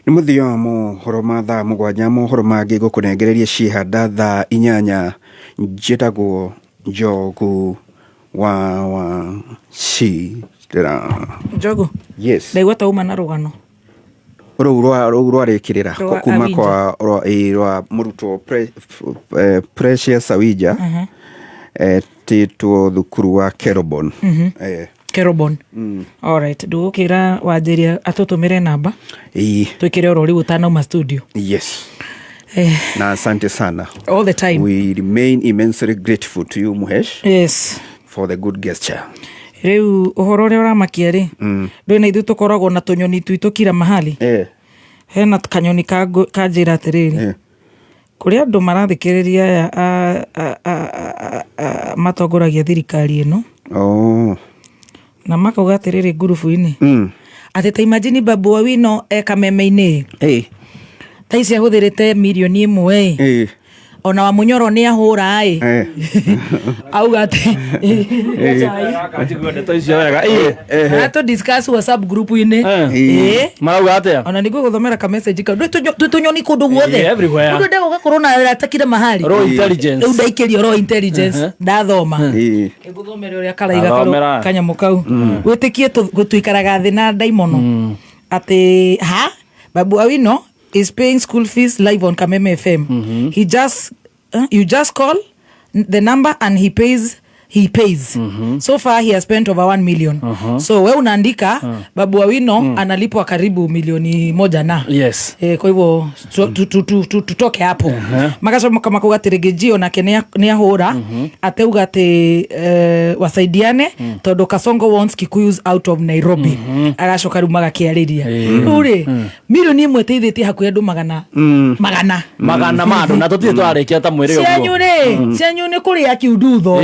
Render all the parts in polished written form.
Nĩ mũthia wa mohoro ma thaa 7, mohoro mangĩ ngũkũnengereria ciĩhanda thaa 8. Njĩtagwo Njogu wa Wachira. Njogu. Yes. Ndaigua ta uma na rũgano. Rũu rwa rũu rwarĩkĩrĩra Rwa kuma Awinja. kwa rwa, ĩ, rwa mũrutwo Precious Awinja etĩtwo thukuru wa Kerobon. Kerobon. Alright, ndũgũkĩra wanjĩria atũtũmĩre namba Ĩ, twĩkĩre oro rĩu ũtanauma studio. Yes. Na asante sana. All the time. We remain immensely grateful to you, Muhesh, for the good gesture. Rĩu ũhoro ũrĩa ũramakia rĩ, ndũĩ na ithuĩ tũkoragwo na tũnyoni twitũ kila mahali. Hena kanyoni kanjĩra atĩrĩrĩ, kũrĩ andũ marathikĩrĩria aya matongoragia thirikari ĩno na makauga atĩrĩrĩ ngurubu-inĩ atĩ ta imagine Babu Owino e kameme-inĩ tha ici ahũthĩrĩte mirioni 1 ĩ, ona wa Munyoro nĩ ahũra ĩ, auga atĩ Kanjigua ndeto icio wega. Tũ discuss WhatsApp group-inĩ. Marauga atĩa? Ona nĩguo gũthomera ka message kau. Ndũĩ tũnyoni kũndũ guothe. Yeah, everywhere. Mũndũ endaga ũgakorwo na arata kila mahali. Raw intelligence. Rĩu ndaikĩrio raw intelligence ndathoma. Ngũthomere ũrĩa karaiga Athomera. kanyamũ kau. Wĩtĩkie tũikaraga thĩ na ndaimono atĩ ha Babu Owino is paying school fees live on Kameme FM. He just you just call the number and he pays. So far he has spent over 1 million. So we unaandika Babu Owino analipwa karibu milioni 1 na kwa hivyo tutoke hapo. Magacoka makauga atĩ rĩngĩ Gio nake nĩ ahũra ateuga atĩ wasaidiane tondũ Kasongo wants Kikuyus out of Nairobi. Agacoka rĩu magakĩarĩria rĩu rĩ, mirioni 1 ĩteithĩtie hakuhĩ andũ magana magana Magana ma andũ na tũtirĩ tũrarĩkia ta mwĩrĩ cianyu ũguo. Rĩ, cianyu nĩ kũrĩa kiundutho.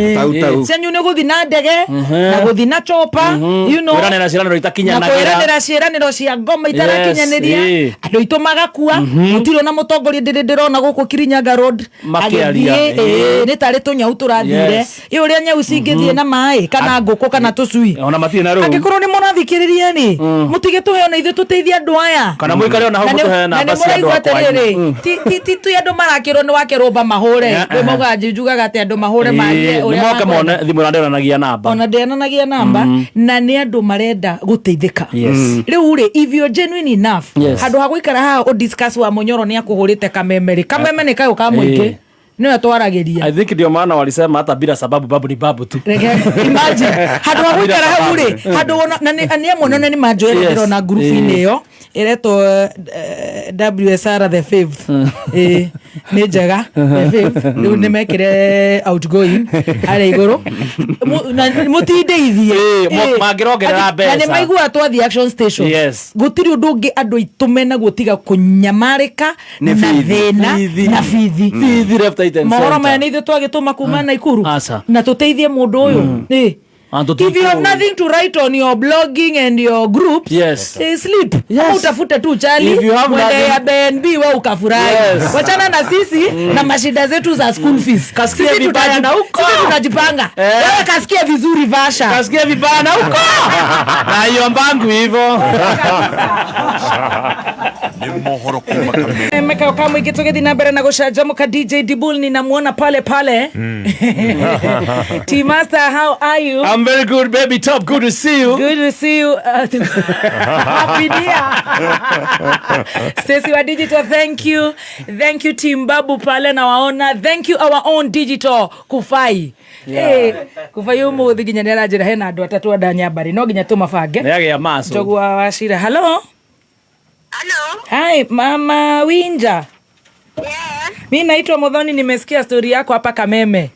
Tau tau. Cianyu nĩ gũthi na ndege na gũthi na chopa. Kwĩranĩra ciĩranĩro Na itakinyanagĩra. kwĩranĩra ciĩranĩro cia ngoma itarakinyanĩria. Andũ aitũ magakua, gũtirĩ ona mũtongoria ndĩrĩ ndĩrona gũkũ Kirinyaga Road Makĩaria. agĩthiĩ, nĩ tarĩ tũnyau tũrathire. Ĩ ũrĩa nyau cingĩthiĩ na maĩ kana ngũkũ kana tũcui. Ona matirĩ na rũu. Angĩkorwo nĩ mũrathikĩrĩria rĩ, mũtige tũhe ona ithuĩ tũteithie andũ aya. Kana mũikare ona hau Na mũtũhe na namba nĩ cia andũ mũraigua a kwanyu. atĩrĩrĩ, ti andũ marakĩrwo nĩ wakĩrũmba mahũre. Rĩu maugaga njugaga atĩ andũ mahũre marie Nĩ ũrĩa moke makwenda. mone thimũ ĩrĩa ndĩonanagia namba. Ona ndĩonanagia namba na nĩ andũ marenda gũteithĩka. Rĩu rĩ, if you're genuine enough, handũ ha gũikara haha ũdiscuss wa Mũnyoro nĩ akũhũrĩte kameme rĩ, kameme nĩ kayũ ka mũingĩ nĩwe twaragĩria. I think ndio maana walisema hata bila sababu babu ni babu tu. Reke, imagine handũ ha gũikara hau rĩ, handũ na nĩ amwe none nĩ manjoera. Ndĩrona ngurubu-inĩ ĩyo ĩretwo WSR the fifth. Nĩ njega the fifth. Rĩu nĩ mekĩre outgoing harĩa igũrũ. Na mũtindeithie. Mangĩrongerera Na nĩ mbeca. maiguaga twathiĩ action stations, gũtirĩ ũndũ ũngĩ andũ aitũ menaguo tiga kũnyamarĩka Nĩ na bithi. thĩna Bithi. na bithi. Bithi left, right and Mohoro center. maya nĩ ithuĩ twagĩtũma kuma Naikuru Aca. na tũteithie mũndũ ũyũ. Andu If you have tũtikũĩ. nothing to write on your blogging and your groups, sleep. Ama utafute tu chali If you have mwende nothing- ya BNB we ukafurahi. Wachana na sisi na mashida zetu za school fees. Kasikie Sisi vibaya na huko. Sisi tunajipanga. Wewe kasikie vizuri Vasha. Kasikia vibaya na huko. Na hiyo mbangu hivyo. Nĩ mohoro kuma Kameme. Mekao kama ikitogethĩ na mbere na gũcanjamũka. DJ Dibul ninamwona pale pale. T Master, how are you? I'm very good, baby top. Good to see you. Good to see you. Happy New Year. Stacy wa Digital, thank you. Thank you Team Babu pale nawaona. Thank you our own digital Kufai. Yeah. Kufai umuthi nginya nĩ aranjĩra hena andũ atatũ anda nyambari no nginya tũmabange. Nĩagĩa maso. Njogu wa Wachira. Hello. Hello. Hi, Mama Winja. Yes. Mi naitwa Modhoni, nimesikia story yako hapa Kameme.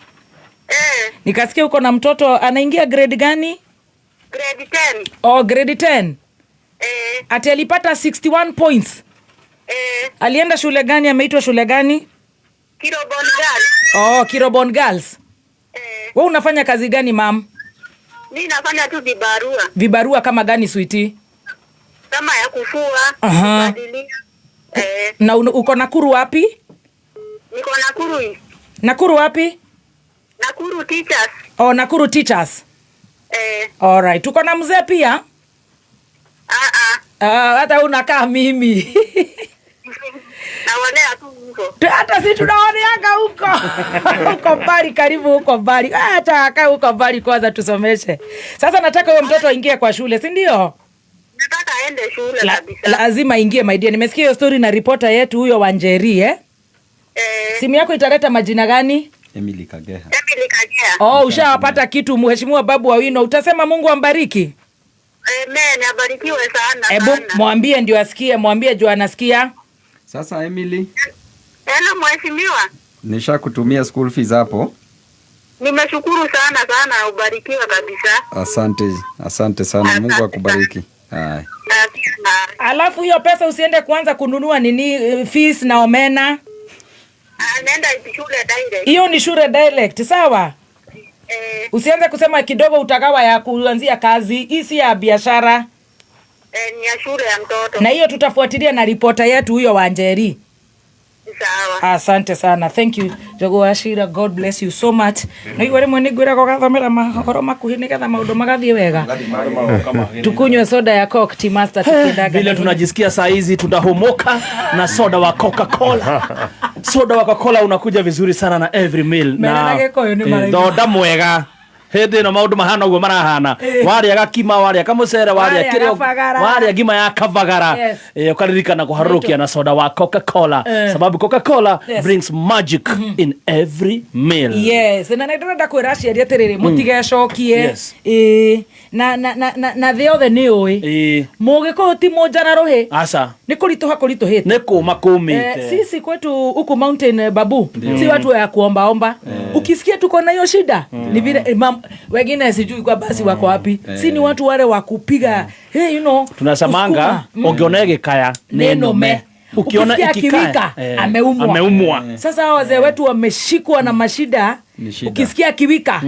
Nikasikia uko na mtoto anaingia grade gani? Grade 10. Oh, grade 10. Ati alipata 61 points. Alienda shule gani? Ameitwa shule gani? Kirobon Girls. Oh, Kirobon Girls. Wewe unafanya kazi gani, mam? Mi nafanya tu vibarua. Vibarua kama gani, sweetie? Kama ya kufua, kubadilia. Na uko Nakuru wapi? Niko Nakuru. Nakuru wapi? Nakuru Teachers. Oh, Nakuru Teachers. Eh. All right. Tuko na mzee pia? Ah ah. Ah, hata unakaa mimi. Naonea tu huko. Hata si tunaoneanga huko huko mbali, karibu huko mbali. Hata akae huko mbali kwanza tusomeshe. Sasa nataka huyo mtoto aingie kwa shule, si ndio? Nataka aende shule kabisa. Lazima aingie, my dear. Nimesikia hiyo story na ripota yetu huyo Wanjeri, eh? Eh, Simu yako italeta majina gani? Emily Kageha. Emily Kagea. Oh, ushawapata kitu Mheshimiwa Babu Owino. Utasema Mungu ambariki. Amen, abarikiwe sana Ebu sana. mwambie ndio asikie, mwambie juu anasikia. Sasa Emily, Hello mheshimiwa. nishakutumia school fees hapo. Nimeshukuru sana sana, ubarikiwe kabisa. Asante, asante sana. Mungu akubariki. Haya. Alafu hiyo pesa usiende kuanza kununua nini, fees na omena. Anaenda shule direct. Hiyo ni shule direct, sawa? Eh, Usianze kusema kidogo utagawa ya kuanzia kazi, hii si ya biashara. Ni ya shule ya mtoto. Na hiyo tutafuatilia na ripota yetu huyo Wanjeri. Sawa. Asante sana, thank you Jogo Wachira, God bless you so much. Na igwa rimwe nĩngwĩraga ũgathomera mahoro makuhĩ nĩgetha maũndũ magathiĩ wega. Tukunywe soda ya Coke, Tea Master, tukiendaga. Vile tunajisikia saa hizi tunahomoka na soda wa Coca-Cola. Soda wa Coca-Cola unakuja vizuri sana na every meal. Mena na Gĩkũyũ nĩ maraigua. Thonda mwega hĩndĩ ĩno maũndũ mahana ũguo marahana, warĩa gakima, warĩa kamũcere, warĩa Warĩa kĩrĩa, kabagara. warĩa ngima ya kabagara. Yes. Ũkaririkana kũharũrũkia na soda wa Coca-Cola, sababu Coca-Cola brings magic in every meal. Yes, na nä ndärenda kwä ra aciari atä rä rä må tigecokie. Ĩĩ, na thä yothe nä å ä må gä kå yå ti må njara rå hä Aca. Nä kå ritå ha kå ritå hä Nĩ kũma kũmĩte. Sisi kwetu huku mountain, babu, si watu ya kuombaomba. Ukisikia tuko na hiyo shida ni vile wengine sijui kwa basi wako wapi. Si ni watu wale wa kupiga, hey, Tunasemanga kusukuma. ũngĩona ĩgĩkaya nĩ nũme. Ukiona Ukisikia ikikaya, akiwika, ameumwa. ameumwa. Sasa hawa wazee wetu wameshikwa na mashida. Ni shida. Ukisikia akiwika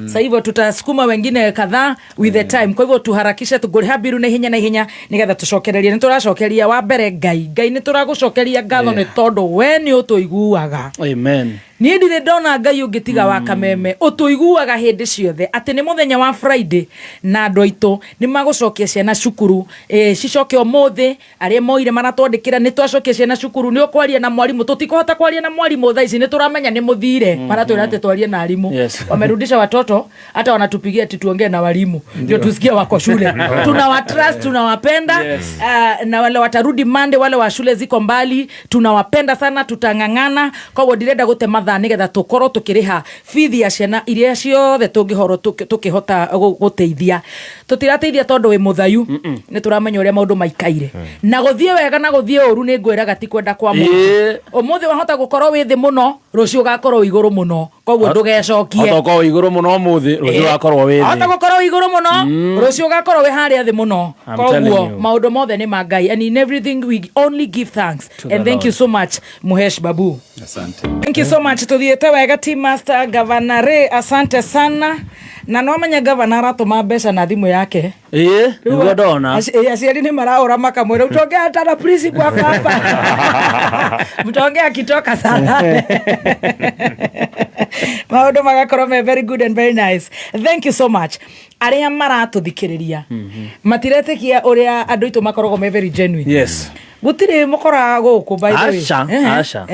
sasa hivyo, tutasukuma wengine kadhaa with the time. Kwa hivyo tuharakishe tugũrĩha mbiru na ihenya na ihenya nigetha tũcokererie. Nĩ tũracokeria wa mbere Ngai. Ngai, nĩ tũragũcokeria ngatho nĩ tondũ we nĩ ũtũiguaga. Amen. Niĩ ndirĩ ndona Ngai ũngĩ tiga wa Kameme ũtũiguaga hĩndĩ ciothe, atĩ nĩ mũthenya wa Friday na andũ aitũ nĩ magũcokia ciana cukuru, cicoke ũmũthĩ. Arĩa moire maratwandĩkĩra nĩ twacokia ciana cukuru, nĩ ũkwaria na mwarimũ. Tũtikũhota kwaria na mwarimũ thaa ici, nĩ tũramenya nĩ mũthire. Maratwĩra atĩ twarie na arimũ. Wamerudisha watoto, hata wanatupigia ati tuongee na walimu ndio tusikie wako shule. Tunawatrust, tunawapenda. Na wale watarudi Monday, wale wa shule ziko mbali, tunawapenda sana, tutang'ang'ana. Koguo ndirenda gũte mathaa nĩgetha tũkorwo tũkĩrĩha bithi ya ciana iria ciothe tũngĩhorwo tũkĩhota gũteithia. Tũtirateithia tondũ wĩ mũthayu, nĩ tũramenya ũrĩa maũndũ maikaire na gũthiĩ wega na gũthiĩ ũru. Nĩ ngwĩraga ti kwenda kwa mũndũ. Ũmũthĩ wahota gũkorwo wĩ thĩ mũno, rũciũ ũgakorwo wĩ igũrũ mũno, koguo ndũgecokie. Hota ũkorwo wĩ igũrũ mũno ũmũthĩ, rũciũ ũgakorwo wĩ Hota thĩ. gũkorwo wĩ igũrũ mũno, rũciũ ũgakorwo wĩ harĩa thĩ mũno. I'm telling Koguo you. maũndũ mothe nĩ ma Ngai, and in everything we only give thanks. To the And thank you Lord. so much, Muhesh Babu. Asante. Thank you so much. Tuthiĩte wega, Team Master. Governor Ray, asante sana. Na no menya governor aratũma mbeca na thimũ yake. Ĩĩ, nĩguo ndona. Aciari nĩ marahũra makamwĩra utaongea hata na principal wako hapa, mtaongea akitoka sana. Maũndũ magakorwo me very good and very nice. Thank you so much. Arĩa maratũthikĩrĩria matiretĩkia ũrĩa andũ aitũ makoragwo me very genuine. Gũtirĩ mũkora gũkũ, by the way. Aca, aca.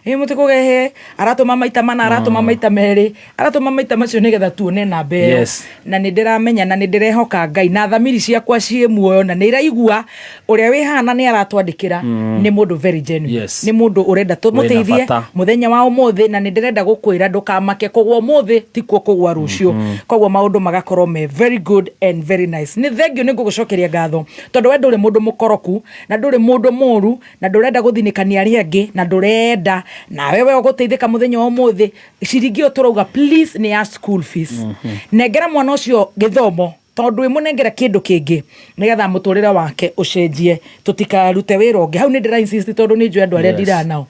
Ĩ mũtikũgehe aratũma maita mana, aratũma maita merĩ, aratũma maita macio nĩgetha tuone namba ĩyo. Na nĩ ndĩramenya na nĩ ndĩrehoka Ngai na thamiri ciakwa ciĩ muoyo na nĩ iraigua ũrĩa wĩ hana nĩ aratwandĩkĩra nĩ mũndũ very genuine. Nĩ mũndũ ũrenda tũmũteithie bata. Mũthenya wa ũmũthĩ. Na nĩ ndĩrenda gũkwĩra ndũkamake, kũgwa ũmũthĩ tikuo kũgwa rũciũ. Koguo maũndũ magakorwo me very good and very nice. Nĩ thengio, nĩ ngũgũcokeria ngatho tondũ we ndũrĩ mũndũ mũkoroku na ndũrĩ mũndũ mũru na ndũrenda gũthinĩkania arĩa angĩ na ndũrenda nawe we ũgũteithĩka mũthenya wa ũmũthĩ. Ciringi ĩyo tũrauga please nĩ ya school fees. Nengera mwana ũcio gĩthomo tondũ ĩmũnengera kĩndũ kĩngĩ nĩgetha mũtũrĩre wake ũcenjie. Tũtikarute wĩra ũngĩ hau. Nĩ ndĩra insist tondũ nĩ njũĩ andũ arĩa ndira nao.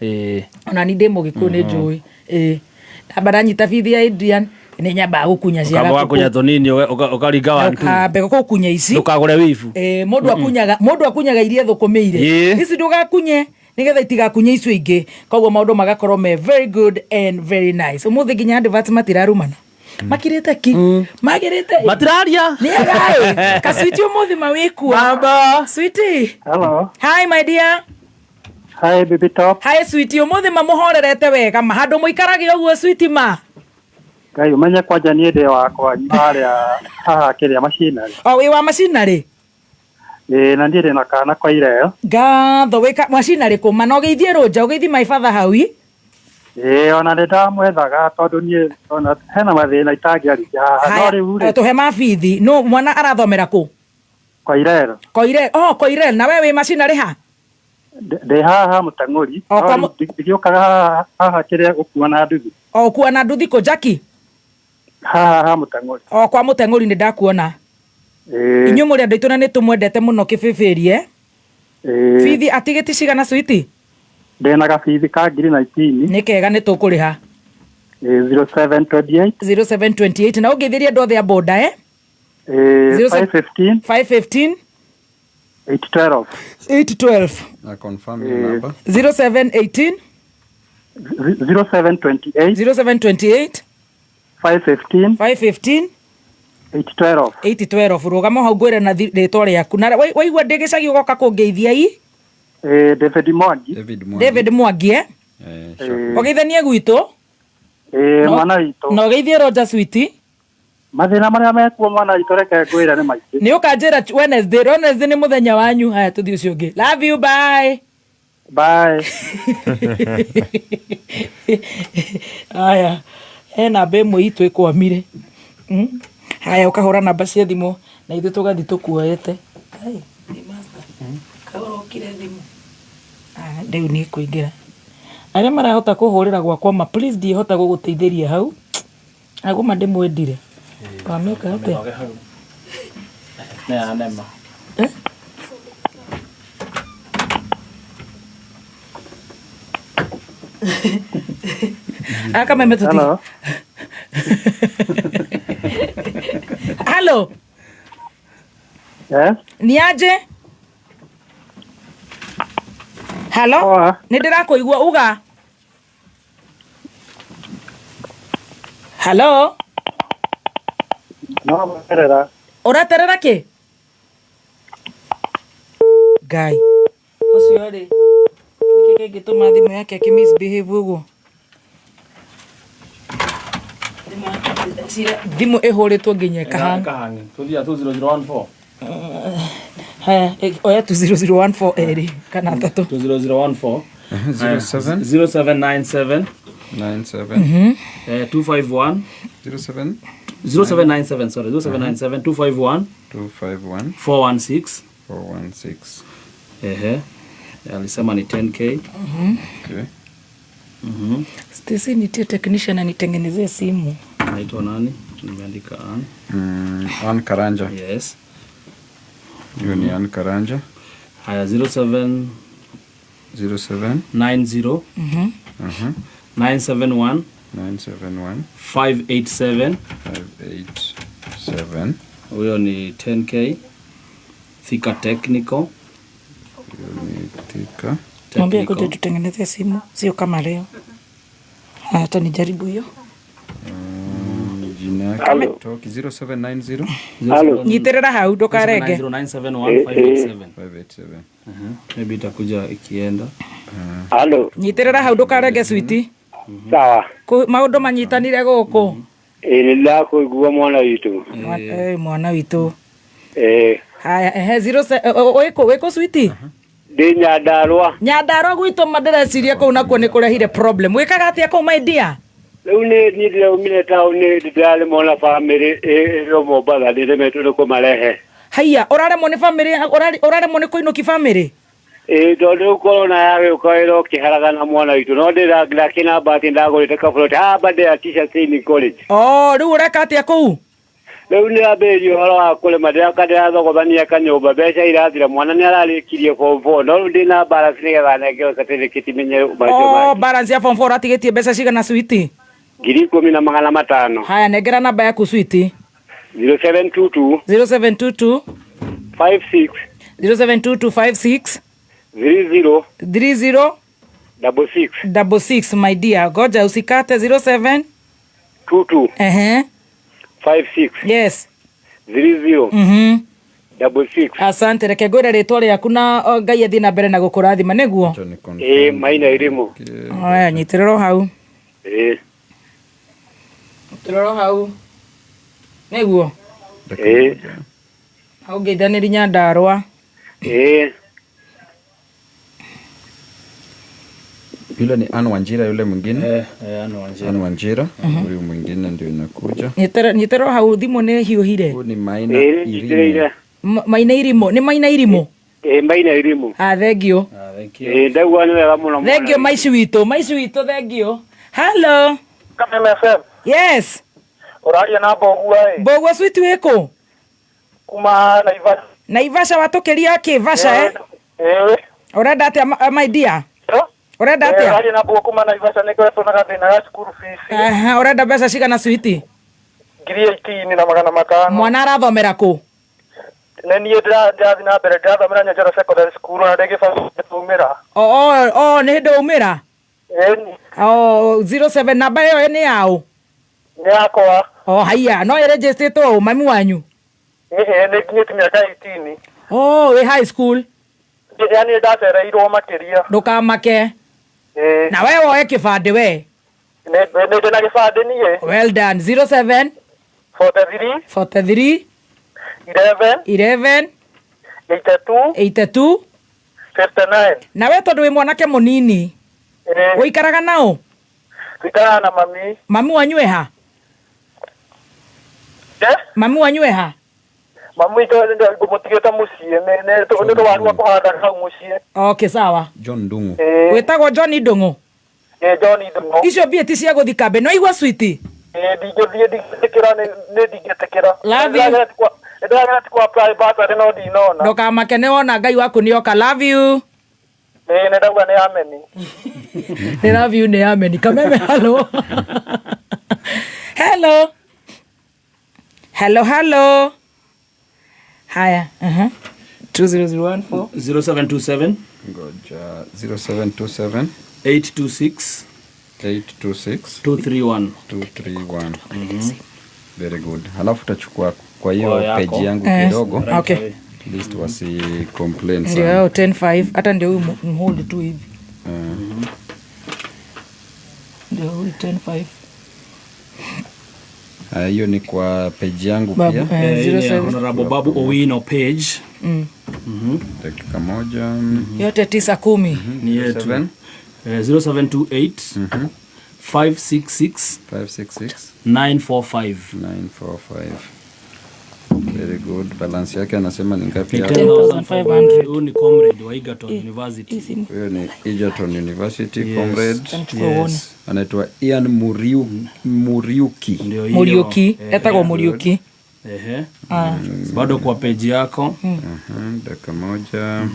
Ona ni ndĩ mũgĩkũyũ, nĩ njũĩ. Ĩĩ, ndamba ndanyita bithi ya Adrian, nĩ nyambaga gũkunya cia Ũkamba wakunya tũnini, ũkaringa one two. Ũkambe gũkunya ici. Ndũkagũre wibu. Ĩĩ, mũndũ akunyaga iria thũkũmĩire. Ici ndũgakunye nigetha itigakunye icio ingĩ. Koguo maũndũ magakorwo me very good and very nice. Ũmũthĩ nginya adverts matirarumana. Makirĩte ki magĩrĩte. Matiraria. Nĩ agaĩ kaswiti ũmũthĩ mawĩkua. Baba. Switi. Hello. Hi, my dear. Hi, baby top. Hi, switi. Ũmũthĩ mamũhorerete wega ma handũ mũikarage ũguo, switi ma. Ngai ũmenye kwanja niĩ ndĩ wakwa harĩa haha kĩrĩa macinarĩ. O wĩ wa macinarĩ. Ĩĩ, na niĩ ndĩ na kana kwa ireo. Ngatho wĩka macinarĩ kũma na ũgeithie rũnja, ũgeithie my father haui. Ĩĩ, ona nĩ ndamwethaga tondũ niĩ ona hena mathĩna itangĩaririe haha no rĩu rĩ. Tũhe mabithi no mwana arathomera kũ? Kwa irero. Koire, oh, Koire. Na we wĩ macinarĩ ha? Ndĩ haha mũteng'ũri. O, kwa No rĩu ndigĩũkaga haha haha kĩrĩa gũkua na nduthi. O kuo na nduthi kũ, Jackie? Haha ha mũteng'ũri. O kwa mũteng'ũri nĩ ndakuona. Ĩĩ. Inyuĩ mũrĩ andũ aitũ na nĩ tũmwendete mũno kĩbĩbĩrie. Ĩĩ. Bithi atigĩti cigana, switi? Ndĩ na gabithi ka ngiri 19. Nĩ kega, nĩ tũkũrĩha. Ĩĩ, 0728. 0728, na ũngeithĩrie andũ othe a boda, eh? Ĩĩ. 07 515. 515. 812. 812. Na confirm your number. 0718. 0728. 0728. 515. 515. 812. 812. Rũgama hau ngwĩre na rĩtwa rĩaku na waigua ndĩ gĩcagi ũgoka kũngeithia i. Ĩĩ, David Mwangi. David Mwangi. David Mwangi, eh? Eh, sure. Ũgeithanie gwitũ. Ĩĩ, No- mwana witũ. Na ũgeithie Roger, switi. Mathĩna marĩa mekuo, mwana witũ, reke ngwĩre nĩ maingĩ. Nĩ ũkanjĩra Wednesday. Wednesday nĩ mũthenya wanyu. Haya, tũthiĩ ũcio ũngĩ. Love you, bye. Bye. Haya, he namba ĩmwe itũ ĩkwamire. Haya, ũkahũra namba cia thimũ na ithuĩ tũgathiĩ tũkuoete. Ai, nĩ master. Kaũrokire thimũ. Ah, rĩu nĩ ĩkũingĩra. Arĩa marahota kũhũrĩra gwakwa ma, please, ndiĩhota gũgũteithĩria hau agũma ndĩmwendire wamĩka atĩa? Mĩroge hau. Nĩ ya nema. Eh? Akameme tuti. Hello. Hello. Yes. Ni aje? Hello. Poa. Nĩ ndĩrakũigua uga. Hello. No gweterera. Ũraterera kĩ? Ngai. Ũcio rĩ. Nĩkĩ kĩngĩtũma thimũ yake ĩkĩ misbehave ũguo? Thimũ ĩhũrĩtwo nginya ĩkahanga. Kahangi. Tuthia 20014. Haya, oya tu 0014 erĩ kana atatũ. 20014. 07 0797 97 251 07 0797, sorry, 0797 251 251 416. 416. Ehe. Alisema ni 10K. Okay. Stacy, nitie technician anitengenezee simu. Anaitwa nani? Nimeandika Ann. Ann Karanja. Yes. Hiyo ni Ann Karanja. Haya, 07 07 90 971 971 587. 587. Huyo ni 10K. Thika Technical. Hiyo ni Thika. Mwambie Technical. akuje tutengeneze simu, sio kama leo. Haya, hata nijaribu hiyo. Jina yake toki 0790 Nyitĩrĩra hau ndũkarenge. 0971 587. 587. Maybe itakuja ikienda. Halo, Nyitĩrĩra hau ndũkarenge, switi. sawa. Maũndũ manyitanire gũkũ. Ĩĩ, nĩ ndakũigua, mwana witũ. Mwana witũ. Ĩĩ, Haya, ehe, zero wĩkũ wĩkũ, switi? Ndĩ Nyandarũa. Nyandarũa gwitũ ma ndĩreciria kũu nakuo nĩ kũrehire problem. Wĩkaga atĩa kũu, my dear? Rĩu nĩ niĩ ndĩraumire taũni, ndĩraremwo na bamĩrĩ ĩrĩ Mombatha, ndĩremetwo nĩ kũmarehe. Haiya, ũraremwo nĩ bamĩrĩ, ũraremwo nĩ kũinũki bamĩrĩ? Ĩĩ, tondũ rĩu korona yagĩũka ĩra ũkĩharagana, mwana witũ, no ndĩrakĩnamba atĩ ndagũrĩte kaburoti haha Mbandera Teachers Training College. Oh, rĩu ũreka atĩa kũu? Rĩu nĩrambĩrĩria ũhoro wa kũrĩma, ndĩraka ndĩrathogothania kanyũmba, mbeca irathira, mwana nĩararĩkirie form four, no rĩu ndĩna balance nĩgetha nengerwo certificate menye macio Oh, mangĩ. balance ya form 4 ũratigĩtie mbeca cigana, switi? 10,500. Haya, nengera namba yaku, switi. 0722 0722 56 072256 30 30 66. 66, my dear. Goja usikate 07 22 ehe. 56 Yes. 30 66. Asante, reke ngwĩre rĩtwa rĩaku na o, Ngai athiĩ na mbere na gũkũrathima nĩguo. Ĩĩ, Maina Irimo. Aya, nyitĩrĩrwo hau. Ĩĩ. Nyitĩrĩrwo hau nĩguo. Ĩĩ. Hau ngeithanĩri Nyandarũa. Ĩĩ. Yule ni Ann Wanjira, yule mwingine. Eh, eh, Ann Wanjira. Ann Wanjira. Huyu mwingine ndio inakuja. Nyitĩrĩrwo hau, thimũ nĩ hiũhire. Huyu ni Maina Ĩĩ, nyitĩrĩire. Irimo. Maina Irimũ, nĩ Maina Irimũ. Ĩĩ, Maina Irimo. Ah, thengio. Ĩĩ, ndaigua nĩ wega mũno mwana. Thengio maici witũ, maici witũ, thengio. Hello. Kameme FM. Yes. Ũraria na Mbogua ĩ. Mbogua sweet wĩkũ? Kuma Naivasha. Naivasha watũkĩria kĩ Vasha eh? Ĩĩ. Ũrenda atĩa my dear? Ũrenda atĩa? Ũraria na Mbogua kuma Naivasha nĩ ngoretwo na gathĩna ga cukuru fees. Aha, ũrenda mbeca cigana switi? 18,500. Mwana arathomera kũ? Nĩ niĩ ndĩrathiĩ na mbere ndĩrathomera Nyanjara Secondary School na ndĩgĩbanga tumĩra. O o o nĩ hĩndĩ waumĩra? Ĩni. O 07 namba ĩyo nĩ yaũ? Nĩ yakwa. O haiya, no ĩrĩnjĩstĩtwo ũ mami wanyu? Ĩhĩ, nĩ nginyĩtie mĩaka 18. O wĩ high school? Yaani nĩ ndacereirwo makĩria. Ndũkamake. Ĩĩ. Na we woe kĩbandĩ we. Nĩ ndĩ na gĩbandĩ niĩ. Well done. 07 43 43 11 11 82 82 59. Na we tondũ wĩ mwanake mũnini. Ĩĩ. Ũikaraga nao? Tuikaraga na mami. Mami wanyu eha? Eh? Mami wanyu eha? Mami witũ ngũmũtigĩte mũciĩ nĩ rwaru rwa kũhanda hau mũciĩ. Okay, sawa. John Ndung'u. Ĩĩ. Wĩtagwo John Ndung'u. Ĩĩ, John Ndung'u. Icio mbia ti cia gũthiĩ kambĩ. No igua switi? Ĩĩ, ndingĩthiĩ, ndingĩtĩkĩra, nĩ ndingĩtĩkĩra. Love you. Nĩ ndĩrageretie kũ apply bursary no ndinona. Ndũkamake nĩ wona Ngai waku nĩoka. Love you. Ĩĩ, nĩ ndauga nĩ ameni. Nĩ love you nĩ ameni. Kameme hello. Hello. Hello, hello. Haya. 20014. 0727 Ngoja 0727 826 826 231. 231. Very good. Halafu utachukua kwa hiyo Kwa yako. page yangu Eh, kidogo. okay. At least wasi complain Ndio sana. yao 105 hata ndio huyu mhold tu hivi. Ndio huyu 105. Ah, hiyo ni kwa page yangu Babu, pia. eh, Hii ni 07. Honorable Babu Owino page. Dakika moja. Yote 9 10. Ni yetu. 7 0728 566 566 945. 945. Very good. Balance yake anasema ni ngapi hapo? 10,500. Huyu ni comrade wa Egerton University. Huyo ni Egerton University Yes. comrade. Chukua uone. Anaitwa Ian Muriuki. Ndio hiyo. Muriuki, Eh, etagwo Muriuki. Ehe. Bado kwa page yako. Dakika moja.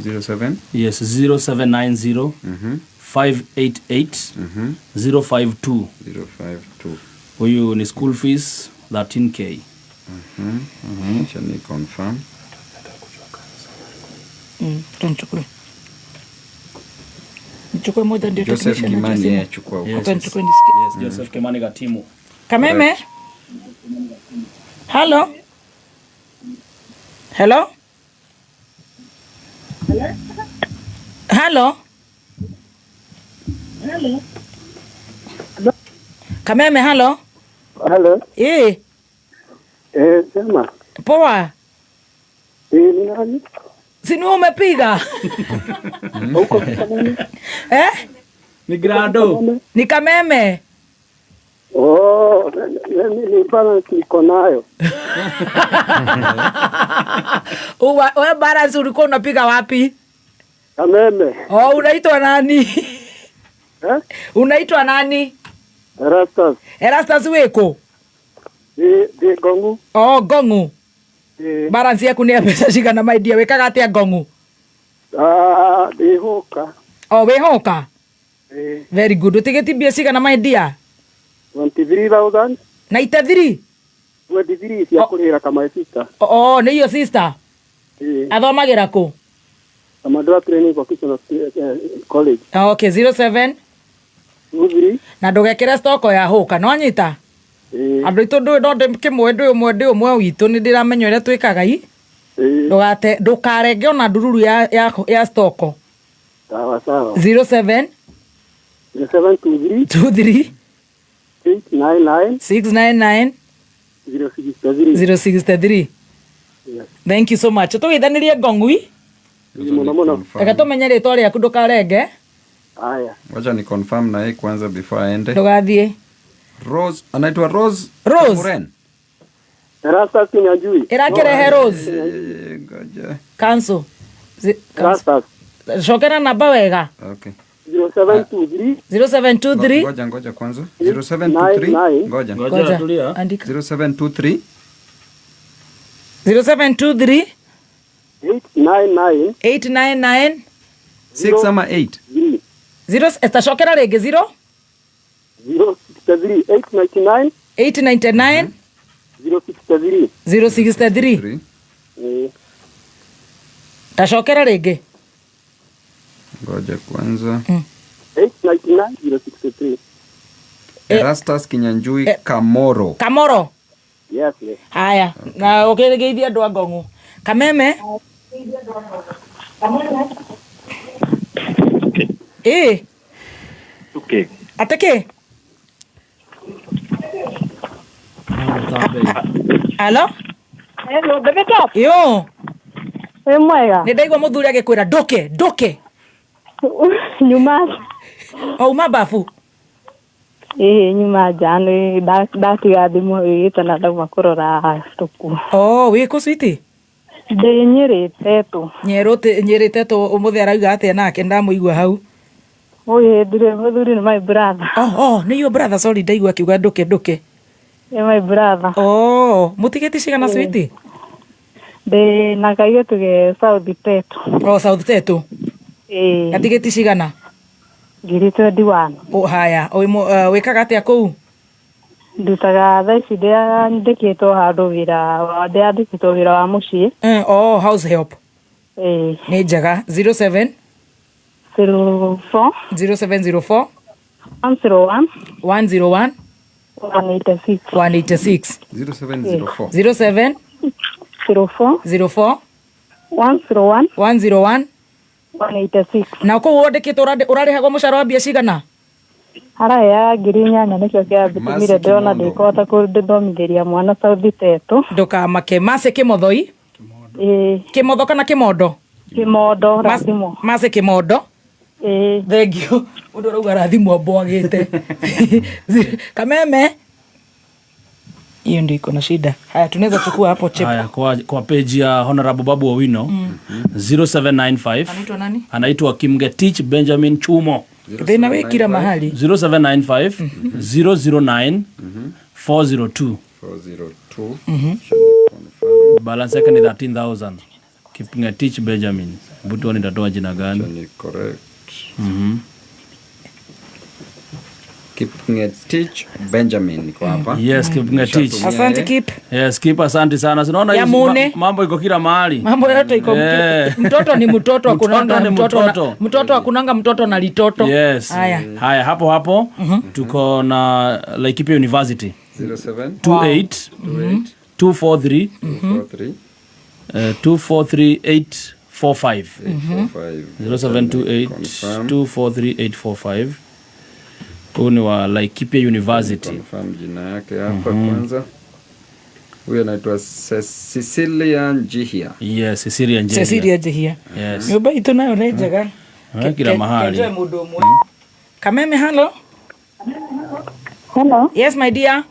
07 Yes, 0790 588 052. 052. Huyu ni school fees 13k. Acha ni confirm. Nichukue. Nichukue moja ndio Joseph technician Kimani atasema. yeye achukua huko. Yes. Hata nichukue nisikie. Yes, Joseph Kimani Gatimu. Kameme. Hello. Hello. Hello. Kameme, hello. Hello. Eh, Eh, sema. poa. Eh, ni nani? Si ni wewe umepiga? Eh? Ni grado. Ni Kameme. Oh, ni balance niko nayo. Wewe balance ulikuwa unapiga wapi? Kameme. Oh, unaitwa nani? Eh? Unaitwa nani? Erastus. Erastus wiko? Di Gongu. Oh, Gongu. Eh, Balance yaku nĩ ya mbeca cigana my dear? Wĩkaga atĩa Gongu? ah, di Hoka. Oh, wĩ Hoka? Eh, Very good. Ũtigĩtie mbia cigana my dear? 23,000. Na itathiri? 23 cia kũrĩhĩra kama sister. Oh, nĩ iyo sister. Eh, Athomagĩra kũ? Kamandura Training Vocational College. Okay, 07 23. Na ndũgekĩre stoko ya hũka no anyita. Ĩĩ. Andũ aitũ ndũĩ no ndĩkĩmũĩ ndĩ ũmwe ndĩ ũmwe witũ nĩ ndĩramenya ũrĩa twĩkaga i. Ĩĩ. Ndũgate ndũkarenge ona ndururu ya stoko. Sawa sawa. 07 0723 23 899 699 063. 063. Yes. Thank you so much. Tũgeithanirie ngong'ui. Ĩĩ, mũno mũno. Reke tũmenye rĩtwa rĩaku ndũkarenge. Haya. Wacha ni confirm na yeye kwanza before aende. Ndũgathiĩ. Rose anaitwa Rose Rose. Muren. Erastus Kinyanjui. Ĩrakĩrehe Rose. Eh, ngoja. Cancel. Cancel. Erastus Cokera namba wega. Okay. 0723 0723 Ngoja ngoja kwanza. 0723 ngoja. Ngoja tulia. Andika. 0723 0723 899 899 6 ama 8. 3 0 estacokera rĩngĩ 0 063 899 899 063. 063. 3. Eh, Tacokera rĩngĩ. Ngoja kwanza. 899 063. Erastus Kinyanjui Kamoro. Kamoro. Yes, yes. Haya, na ũkĩgeithia andũ a Ngong'u. Kameme. Ĩ, Okay. atĩ kĩ? Halo? Hello, baby top. Yo, Wĩ mwega? nĩ ndaigua mũthuri agĩkwĩra ndũke, ndũke. Nyuma. Wauma babu. Ĩĩ nyuma nja nĩ ndatiga thimũ ĩgĩte na ndauma kũrora tũkuo. Oh, wĩ kũ switi? Ndĩ Nyĩrĩ Tetũ. Nyĩrĩ Tetũ ũmũthĩ arauga atĩa nake ndamũigua hau. Ũyũ ndirĩ mũthuri nĩ my brother. Oh, oh, nĩ your brother, sorry ndaigua akiuga ndũke ndũke. Nĩ my brother. Oh, mũtigĩti cigana switi? Ndĩ na kairĩtu ge South Tetũ. Oh, South Tetũ. Ĩĩ. Gatigĩti cigana? 2021. Oh, haya, wĩkaga atĩa kũu? Ndutaga thaa ici ndĩandĩkĩtwo handũ wĩra ndĩandĩkĩtwo wĩra wa mũciĩ. Oh, house help. Ĩĩ. Nĩ njega. 07 04 0704 101 101 186. 186. 0704. 07 04 04 101 101 186. Na kũu wandĩkĩtwo ũrarĩhagwo mũcara wa mbia cigana? Araya 8,000 nĩkĩo kĩambĩtũmire ndĩrona ndĩkũhota kũthomithĩria mwana South Tetũ. Ndũkamake. Mercy Kĩmothoi? Ĩĩ. Kĩmotho kana Kĩmondo? Kĩmondo rathimwo. Mercy Kĩmondo. Ĩĩ. Thank you. Mũndũ arauga rathimwo mbwagĩte. Kameme. Hiyo ndio iko na shida. Haya, tunaweza chukua hapo chip. Haya, kwa page ya Honorable Babu Owino 0795 Anaitwa nani? Anaitwa Kimgetich Benjamin Chumo. Thĩna wĩ kila mahali. 0795 009 402. 402. Balance yake ni 13,000. Kimgetich Benjamin. Hebu tuone nitatoa jina gani. Ni correct. Kipngetich Benjamin niko hapa. Yes, Kipngetich. Nishatumia Asante yeye. Kip. Yes, Kip, asante sana. Sinaona Ya hizi Mune. mambo iko kila mahali. Mambo yote iko mtoto ni mtoto akunanga Mtoto ni mtoto na, mtoto. mtoto akunanga mtoto na litoto. Yes. Haya. Haya, hapo hapo tuko na Laikipia University. 07 28 243 243 243845. 845. 0728 Confirm. 243845. Huu ni wa Laikipia University. Confirm jina yake hapa kwanza. Huyu anaitwa Cecilia Njihia. Yes, Cecilia Njihia. Cecilia Njihia. Yes. Nyũmba itũ nayo nĩ njega. Kila mahali. Kenjoe mũndũ ũmwe. Kameme, hello. Hello. Yes, my dear.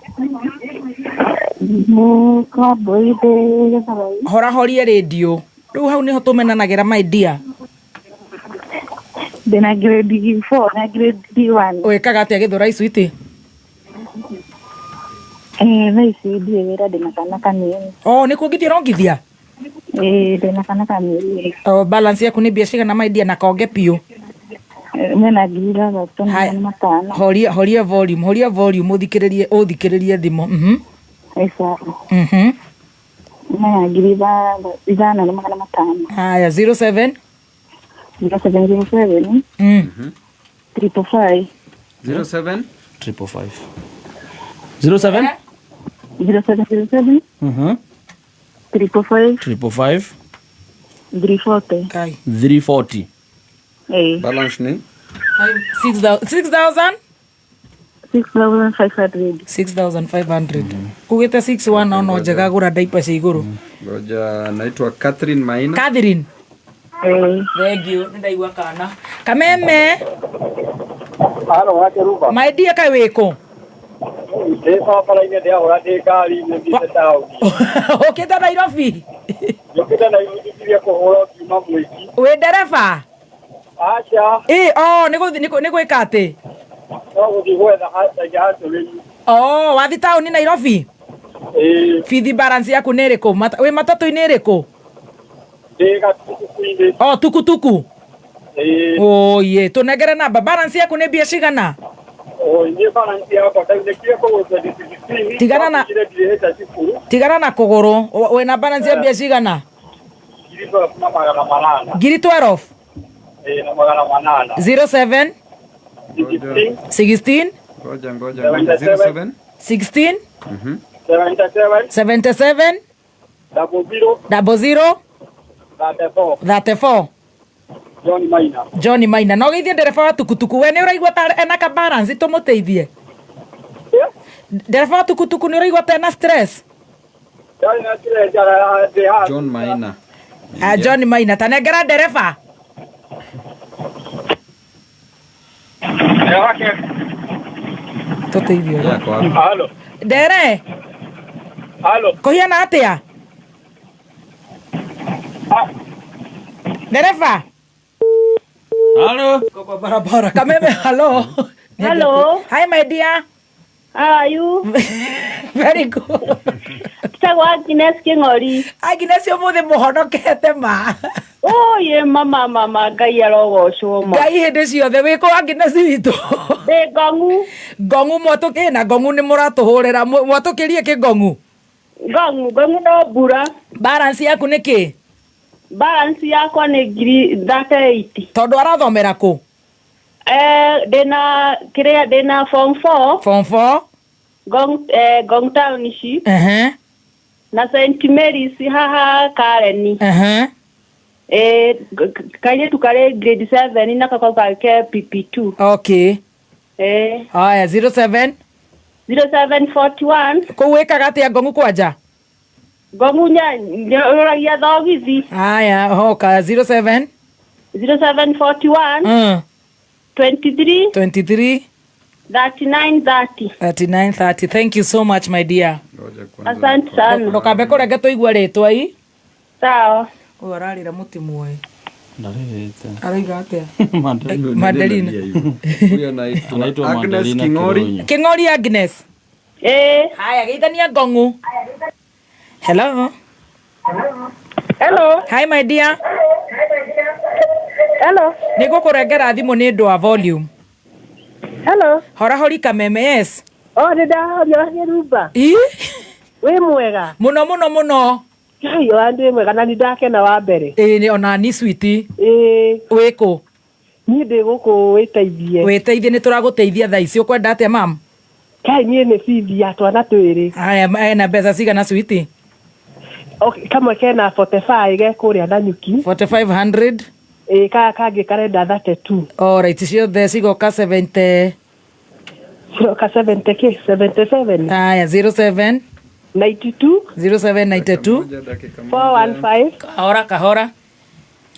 Nĩ kwa Mbũi ndĩ Gĩthurai. Horahoria radio. Rĩu hau nĩho tũmenanagĩra my dear. Ndĩna grade 4 na grade 1. Wĩkaga atĩa Gĩthũrai switi? Thaa ici ndirĩ wĩra ndĩna kana kanini. Oh, nĩ kuongithia ũrongithia? Ĩĩ ndĩna kana ka mĩeri ĩrĩ. Oh, balance yaku nĩ mbia cigana my dear na konge piũ? Mena 6,500. Horia horia volume, horia volume ũthikĩrĩrie ũthikĩrĩrie thimũ. Ĩsawa. Mena 5,500. Haya, 07 0707 555. 07 555 07 0707 555 555 340. Kai. 340. Eh, Balance ni 6000 6500. 6500 kugite 61 no no njega gura diaper cia iguru. Ngoja, anaitwa Catherine Maina. Catherine. Eh, Thank you, nĩ ndaigua kana kameme. Halo, wakeruba. My dear, kaĩ wĩkũ? Ndĩ barabara-inĩ ndĩrahũra ndĩ ngari-inĩ thiĩte taũni. Ũkĩte Nairobi? Njũkĩte Nairobi ngirie kũhũra ngiuma mwĩki. Wĩ ndereba? Aca, Ĩ, o nĩ gũthi- nĩ gwĩka atĩ? no gũthiĩ gwetha hacũrĩri. O wathi taũni Nairobi? Ĩĩ, Bithi balance yaku nĩ ĩrĩkũ? Wĩ matatũ-inĩ ĩrĩkũ? ndĩ gatukutuku-inĩ. O tukutuku? Ĩĩ, Oye, tũnengere namba. Balance yaku nĩ mbia cigana? oi, niĩ balance yakwa ndaunĩkire kũgũrũ 2016. Tigana na- Ndatigire ndirĩhĩte cukuru Tigana na kũgũrũ. Wĩna balance ya mbia cigana? 12,800. Ngiri 12? Ĩĩ, na 800. 07 16, 16 Ngoja ngoja ngoja 07 16 77, 77 00, 00 34. 34. John Maina. John Maina no geithie ndereba wa tukutuku. We nĩ ũraigua ta ena ka balance tũmũteithie? Ndereba wa tukutuku, nĩ ũraigua ta ena stress? Ndarĩ na stress, ndĩ haha. John Maina. Ah, John Maina, tanengera ndereba. Tũteithie ũrĩa. Yako wapi? Halo. Ndere. Halo. Kũhiana atĩa, ndereba? Halo. Kwa barabara kameme. Hello. Hello. Hi, my dear. How are you? Very good. Tagwo Agnes Kĩng'ori. Agnes, ũmũthĩ mũhonokete ma. Oye mama mama, Ngai arogocwo ma. Ngai hĩndĩ ciothe. Wĩkũ, Agnes witũ? Ndĩ Ngong'u. Ngong'u mwatũkĩ na Ngong'u nĩ mũratũhũrĩra. Mwatũkĩrie kĩ Ngong'u? Ngong'u, Ngong'u no mbura. Balance yaku nĩ kĩ? Balance yakwa nĩ ngiri 38. Tondũ arathomera kũ? Eh, ndĩna kĩrĩa, ndĩna form 4. Form 4. Ngong, eh, Ngong Township na St Mary's haha Kareni. Eh, kairĩtu karĩ grade 7 na kako gake PP2. Okay. Eh, Haya, 07 0741. Kũu wĩkaga atĩa Ngong'u kwanja? Ngong'u nyũragia thogithi. Haya, hoka 07 0741 23 23 39 30. 39 30. Thank you so much, my dear. Ngoja kwanza. Asante sana. Ndũkambe kũrenge tũigue rĩtwa i. Sawa. Ũyũ ararĩra mũtimuoe. Ndarĩrĩte. Arauga atĩa? Mandelina. Mandelina. Huyo anaitwa Anaitwa Agnes Mandelina King'ori. Kironyo. Kĩng'ori Agnes. Eh. Haya, geithania Ngong'u. Hello. Hello. Hi, my dear. Hello. Nĩ ngũkũrengera thimũ nĩ ũndũ wa volume. Hello. Horahori kameme, yes. Oh, nĩ ndahoria Kĩrumba. Ĩ? Wĩ mwega? Mũno mũno mũno. Ngai wa ndĩ mwega na nĩ ndakena wa mbere. Ĩ, nĩ ona ni sweet. Ĩĩ, Wĩkũ? niĩ ndĩ gũkũ wĩteithie. Wĩteithie, nĩ tũragũteithia thaa ici. Ũkwenda atĩa, mam? Kai niĩ nĩ bithi ya twana twĩrĩ. Haya, ena mbeca cigana, sweet? Okay, kamwe kena 45 ge kũrĩa Nanyuki. 4500. Ĩĩ, kaya kangĩ karenda 32. Alright, ciothe cigoka 70. Ciroka 70 k 77. Haya, 07 92 0792 Moja, dakika moja. 415 Kahora kahora.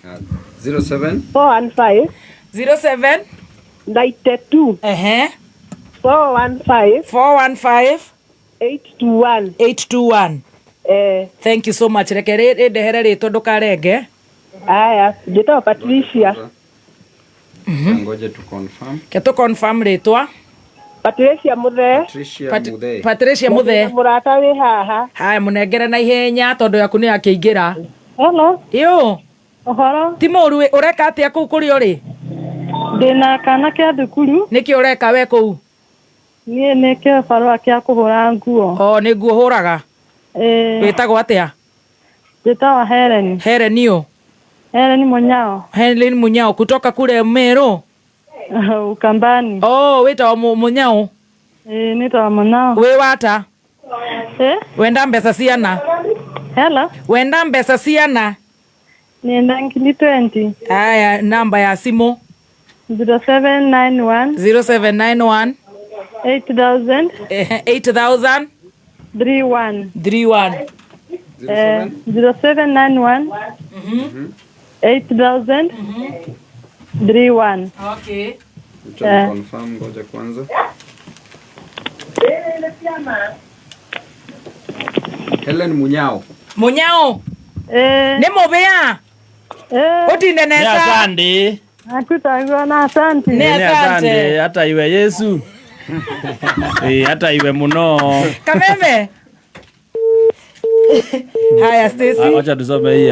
Ah, 07 415 07 92 ehe 415 415 821. 821. Eh, Thank you so much. Reke rĩndehere rĩtwa ndũkarenge. aya, njĩtagwo Patricia. Ngoja tu confirm. Ke tũ confirm rĩtwa. Patricia Muthee. Patricia Muthee. Patricia Muthee. Mũrata wĩ haha. Haya, mũnengere na ihenya tondũ yaku nĩ yakĩingĩra. Hello. Ĩũ, Ũhoro? ti mũru. Ũreka atĩa kũu kũrĩa ũrĩ? Ndĩna kana kĩa thukuru. Nĩkĩ ũreka we kũu? Niĩ nĩ kĩbarũa kĩa kũhũra nguo. O nĩ nguo hũraga. Ĩĩ, Wĩtagwo atĩa? njĩtagwo Helen. Helen ũ? Helen Munyao. Helen Munyao kutoka kule Meru. Ukambani. Oh, wĩtagwo Mũnyao. Ĩĩ, nĩtagwo Mũnyao. Wĩ wata? Eh? Wenda mbeca ciana? Hello. Wenda mbeca ciana? Nienda ngiri 20. Aya, namba ya simu. 0791 0791 8000 8000 31. 31. 0791 8000 31. Okay. Acha confirm, ngoja kwanza. Helen Munyao. Munyao. Nĩ mũbĩa? Ũtinde nesa. Asante. Akutagwa na asante. Nĩ asante. Hata iwe Yesu. Hata iwe muno. Kameme. Haya, Stacy. Wacha tusome hii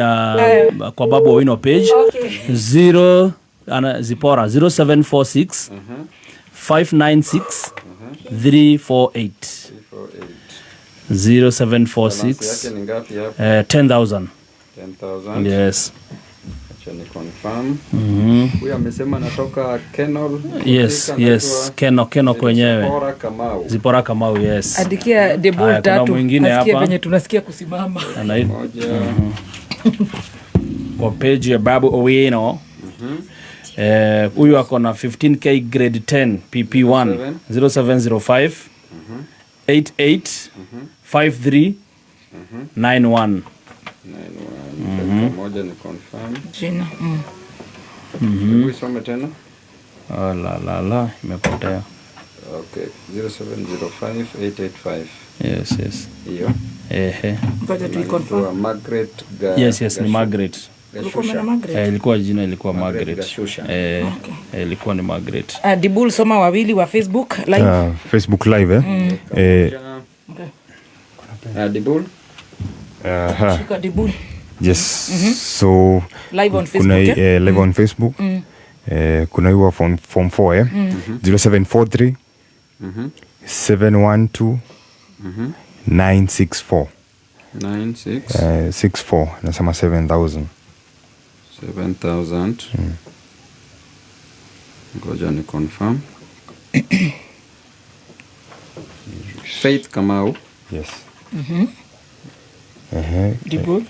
kwa Babu Owino page. Okay. 0 ana Zipora 0746 596 348. 0746 Yake ni ngapi hapo? 10,000. 10,000. Yes. Acha ni confirm. Huyu amesema anatoka Kenol. Yes, yes. Keno kwenyewe. Zipora Kamau. Zipora Kamau, yes. Andikia Debol Haya, kuna tatu. mwingine Asikie hapa. venye tunasikia kusimama. Kwa page ya Babu Owino. Huyu ako na 15k grade 10 PP1 0705 88 53 91. Moja ni confirm. Jina. Hebu isome tena. Oh, la la imepotea. Okay, 0705 885. Yes, yes. Hiyo. Ehe. Ngoja tu confirm. Margaret Yes, yes, ni Margaret. Ulikuwa Margaret? Ilikuwa jina ilikuwa Margaret. Gashusha. Okay. Ilikuwa ni Margaret. Dibul, soma wawili wa Facebook live. Facebook live Okay. Dibul. Shika Dibul. Yes. So live on Facebook. Kuna live on Facebook. Kuna hiyo form 4 0743 712 964. 96 64 nasema 7,000. 7,000. Ngoja ni confirm. Faith Kamau. Yes. Dibul.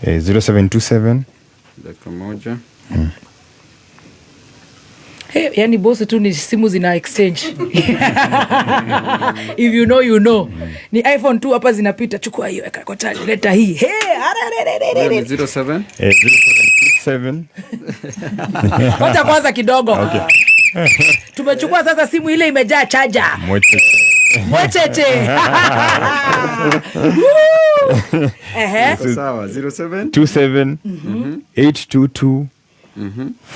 0727. Dakika moja. Hey, yani bosi tu ni simu zina exchange. If you know, you know. Ni iPhone 2 hapa zinapita, chukua hiyo weka kwa charge, leta hii. Hey, ni 07 0727. Wacha kwanza kidogo. Okay. Tumechukua sasa simu ile imejaa charger. Mwecheche. Ehe. Sawa, 07 27 822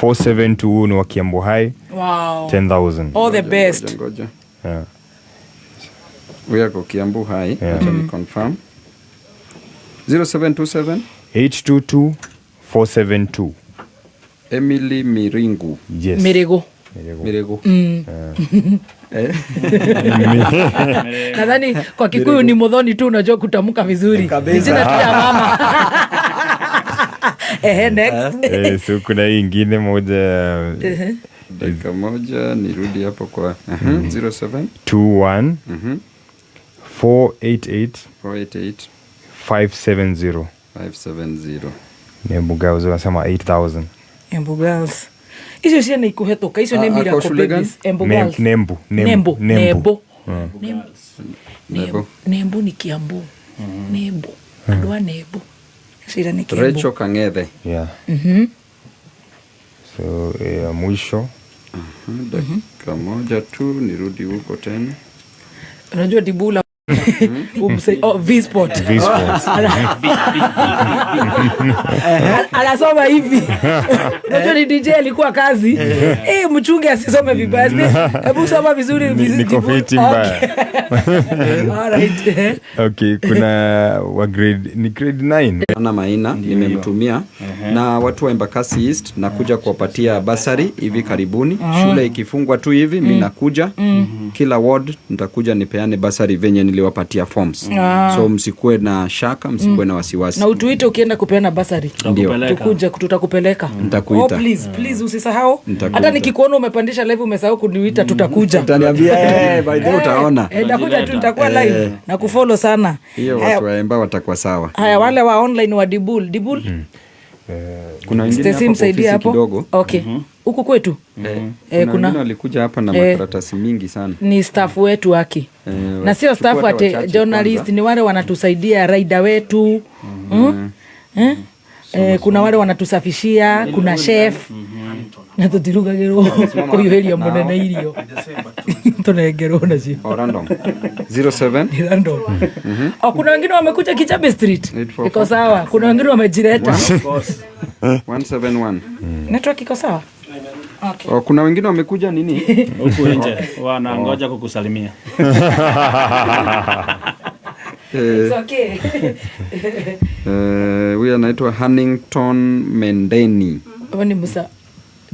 472 ni wa Kiambu High. Wow. 10,000. All the best. Ngoja. Yeah. We are Kiambu High. Yeah. Let me confirm. 0727 822 472. Emily Miringu. Yes. Mirigu. Mirigu. Nadhani kwa Kikuyu ni Muthoni tu unajua kutamka vizuri. Ni jina tu ya mama. Next. So kuna hii ingine moja. Dakika moja nirudi hapo kwa 07 21 488 488 570 570. Nembu Girls wanasema 8,000. Embu Girls. Icio ciana ikuhetũka, icio nĩ Miracle Babies. Embu Girls. Nembu. Nembu. Nembu. Nembu. Nembu ni Kiambu. Nembu. Andũ a Nembu. Cira ni Kiambu. Rachel Kangethe. Yeah. So mwisho. Dakika moja tu nirudi huko tena. Unajua Dibula V-Sport. V-Sport. Anasoma hivi. Unajua ni DJ alikuwa kazi. Mchunge asisome vibaya. Hebu soma vizuri. Niko fiti mbaya. All right. Okay, kuna wa grade ni grade 9. Ana Maina nimemtumia na watu wa Embakasi East nakuja kuwapatia basari hivi karibuni. Shule ikifungwa tu hivi mimi nakuja. Kila ward nitakuja nipeane basari venye niliwapatia forms. So msikuwe na shaka, msikuwe na wasiwasi. Na utuite ukienda kupeana basari. Ndio. Tukuja tutakupeleka. Nitakuita. Oh, please, please usisahau. Nitakuita. Hata nikikuona umepandisha live umesahau kuniita, tutakuja. Utaniambia by the way utaona. Nitakuja tu, nitakuwa live na kufollow sana. Hiyo watu waemba watakuwa sawa. Haya, wale wa online wa Dibul, Dibul. Kuna wengine hapo ofisi hapo kidogo. Okay. Huku kwetu. Kuna wengine walikuja hapa na makaratasi mingi sana. Ni staff wetu haki. Na sio staff ati journalist, ni wale wanatusaidia rider wetu. Kuna wale wanatusafishia, kuna chef. Na tutirugagirwo kuyuhiria munene irio. Tunengerwo nacio. Oh, random. 07 random. Oh, kuna wengine wamekuja Kijabe Street. Iko sawa. Kuna wengine wamejileta. 171. Network iko sawa? Okay. Oh, kuna wengine wamekuja nini? Huku nje wanangoja kukusalimia. It's okay. Huyu anaitwa Huntington Mendeni. Ni Musa.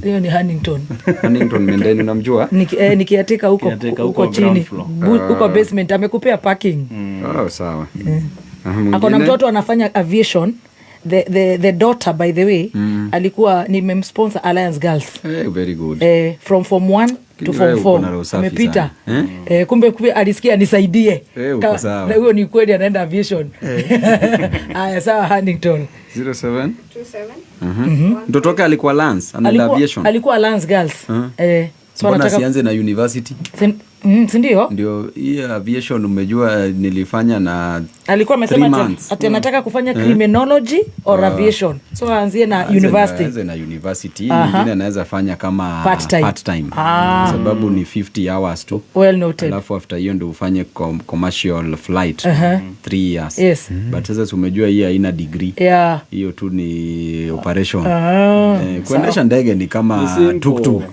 Hiyo ni Huntington. Huntington Mendeni unamjua? Nikiatika huko huko chini. Huko basement amekupea parking. Oh, sawa. Akona mtoto anafanya aviation. The daughter, by the way, alikuwa nimemsponsor Alliance Girls. Very good. From form 1 to form 4. Amepita. Kumbe alisikia nisaidie. Na huyo ni kweli anaenda aviation. Haya, sawa Huntington. 07 27. Mtoto wake alikuwa Lance, anaenda aviation. Alikuwa Alliance Girls. So anataka sianze na university. Si ndio? Ndio hii aviation umejua nilifanya na alikuwa amesema ati anataka kufanya criminology or aviation. So aanzie na university. Aanze na university, nyingine anaweza fanya kama part time. Sababu ni 50 hours tu. Well noted. Alafu after hiyo ndio ufanye commercial flight 3 years. Yes. But sasa umejua hii haina degree. Hiyo tu ni operation. Kuendesha ndege ni kama tuk-tuk.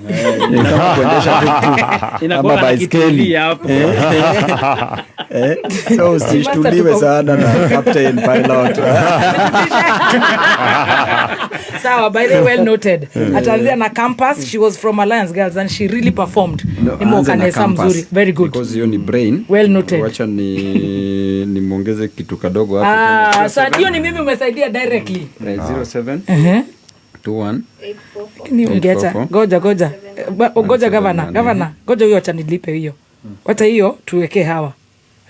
Ni kama kuendesha tuk-tuk. Ama baiskeli. So usishtuliwe sana na captain pilot. Sawa, by the way, well noted. Ataanzia na campus. She was from Alliance Girls and she really performed. Ni mkanesa mzuri. Very good. Because hiyo ni brain. Well noted. Wacha ni muongeze kitu kadogo hapo. Sasa hiyo ni mimi umesaidia directly. 07 21 ni ungeacha. Goja. Goja governor. Goja huyo acha nilipe hiyo. Wacha hiyo tuwekee hawa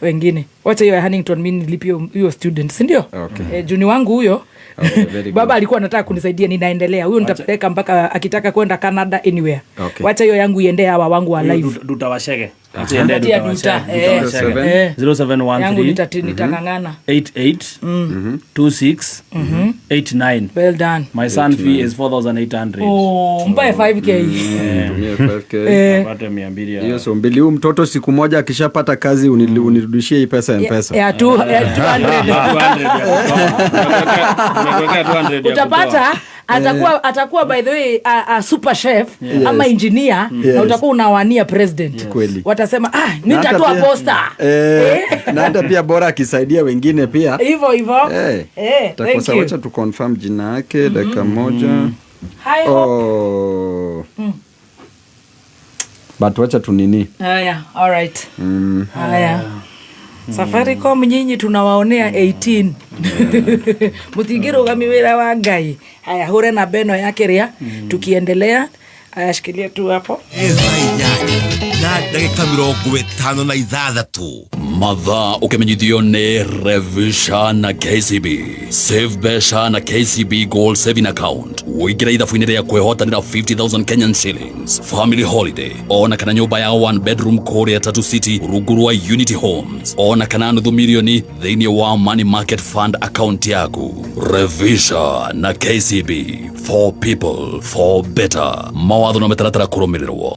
wengine. Wacha hiyo ya Huntington mimi nilipe hiyo student, si ndio? Okay. Juni wangu huyo. Okay, baba alikuwa anataka kunisaidia, ninaendelea. Huyo nitapeleka mpaka akitaka kwenda Canada anywhere. Okay. Wacha hiyo yangu iende hawa wangu wa live. Duta washege. Acha iende duta washege. 0713 yangu nitangangana. 88 26 89. Well done. My son fee is 4800. Oh, mbae 5k. Tumie 5k. Apate 200. Hiyo so mbili. Huyu mtoto siku moja akishapata kazi unirudishie hii pesa M-Pesa. Ya 200. Utapata atakuwa by the way a super chef ama engineer na utakuwa unawania president. Watasema mimi nitatoa poster. Na hata pia bora akisaidia wengine pia. Hivyo hivyo. Thank you. Wacha tu confirm jina yake dakika moja. Hi hope. But wacha tu nini. Haya, all right. Haya. Safaricom nyinyi tunawaonea 18. Mutingirugami wira wa Ngai. Haya, hure na beno yake ria tukiendelea. Haya, shikilia tu hapo. Na dakika 56 Mathaa ukimenyithio ni Revisha na KCB. Save besha na KCB Gold Saving Account. Wikira ithabu-inĩ rĩa kwĩhotanĩra 50,000 Kenyan shillings. Family holiday. Ona kana nyũmba ya one bedroom kũrĩa Tatu City rungu rwa Unity Homes. Ona kana nuthu milioni thĩinĩ wa Money Market Fund account yaku. Revisha na KCB. For people, for better. Mawatho na mĩtaratara kũrũmĩrĩrwo.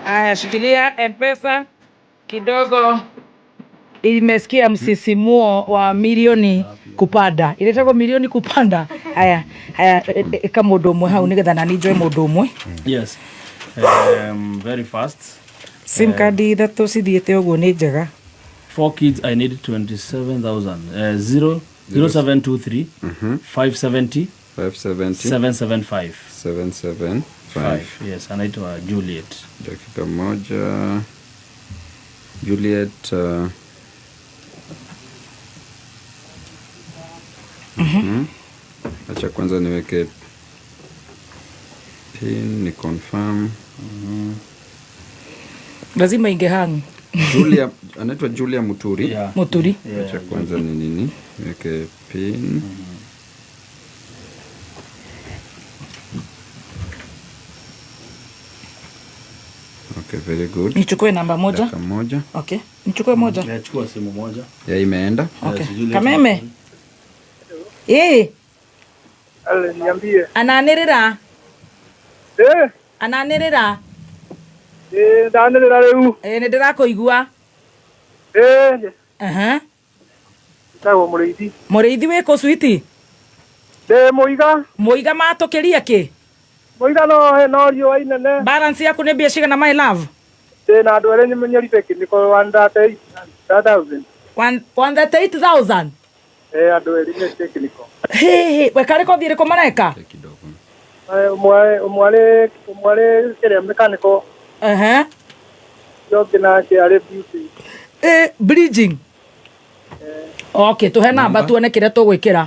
Aya, shikilia Mpesa kidogo. Imesikia msisimuo wa milioni kupanda, iretagwo milioni kupanda. Haya haya, ĩka mũndũ ũmwe hau nĩgetha nani njoe mũndũ ũmwe. Yes. Very fast. Sim card ithatũ cithiĩte ũguo nĩ njega. Four kids, I need 27,000. 0 0723 570 570 775. 775. Yes, anaitwa Juliet. Dakika moja. Juliet. Acha kwanza niweke pin ni confirm. Lazima ingehang. Julia, anaitwa Julia Muturi. Yeah. Muturi. Acha kwanza ni nini? Niweke pin. Okay, very good. Nichukue namba moja. Dakika moja. Okay. Nichukue moja. Yeah, chukua simu moja. Ya imeenda. Okay. Yes, Juliet. Kameme. Eh, Ale, niambie. ananĩrĩra. Eh, Ananĩrĩra. eh, ndanĩrĩra rĩu. Eh, nĩ ndĩrakũigua. Eh, Aha. njĩtagwo Mũrĩithi. Mũrĩithi wĩ kũ switi? Ndĩ Mũiga. Mũiga matũkĩria kĩ? Mũiga no no riũa inene. Balance yaku nĩ mbia cigana, my love? Ndĩ na andũ erĩ nyeri technical 138,000. 138,000. Eh, andũ erĩ nĩ technical. Hĩ, we karĩ kothi ĩrĩkũ mareka? Eh, ũmwe ũmwe arĩ kĩrĩa mechanical. Ehe. Ũcio ũngĩ nake arĩ beauty. Eh, bridging. Okay, tuhe namba tuone kĩrĩa tũgwĩkĩra.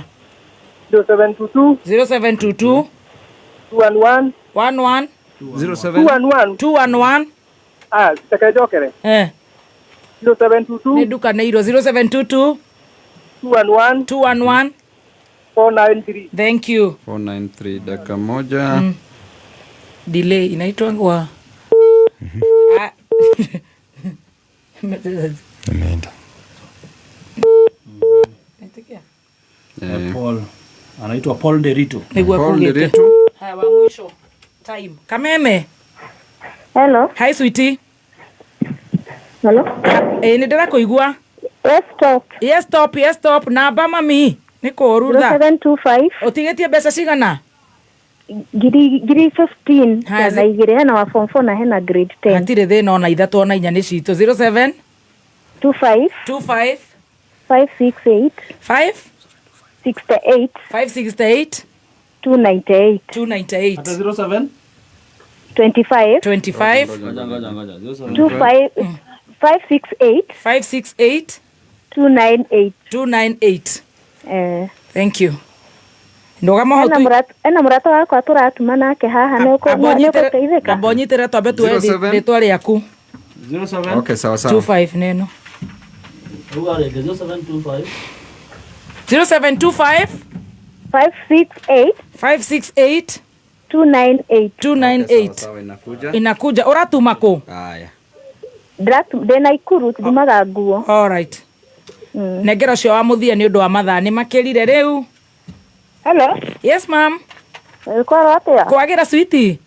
0722 0722 211 11 07 211 211. Ah, reke njokere. Eh, 0722 nĩ ndukanĩirwo. 0722 211 211. 493. Thank you. 493, dakika moja. Delay inaitwa ngwa. Ah. Imeenda. Eh, Paul. Anaitwa Paul Derito. Nĩguo Paul akugĩte. Nderitu. Haya, wa mwisho. Time. Kameme. Hello. Hi sweetie. Hello. Eh, nĩ ndĩrakũigua. Yes, stop. Yes stop, yes stop. Namba mami. Nĩ kũũru tha. 0725 Ũtigĩtie mbeca cigana? ngiri 15 Haya, na igĩrĩ, hena wa form 4 na hena grade 10. Hatirĩ thĩna ona ithatũ ona inya nĩ citũ. 07 25 25 568 5 68 568 298. 298. Ata 07 25 25 Ngoja ngoja ngoja. 07 25 568 568 298. 298. Eh. Thank you. Ndũgama hau Ena mũrata wakwa tũratuma nake haha nĩ ũgũteithĩka. Amba ũnyitĩrĩre twambe tuoe 07. rĩtwa rĩaku. 07 Okay, sawa sawa. 25 neno. Ruga rĩngĩ 0725 0725 568 568 298. 298. Sawa, inakuja. Inakuja. Ũratuma kũ? Haya. Ndĩ Naikuru thimaga nguo. All right. Nengera ũcio wa mũthia nĩ ũndũ wa mathaa nĩ makĩrire rĩu. Hello. Yes ma'am. Kwaro atĩa? Kwagĩra switi.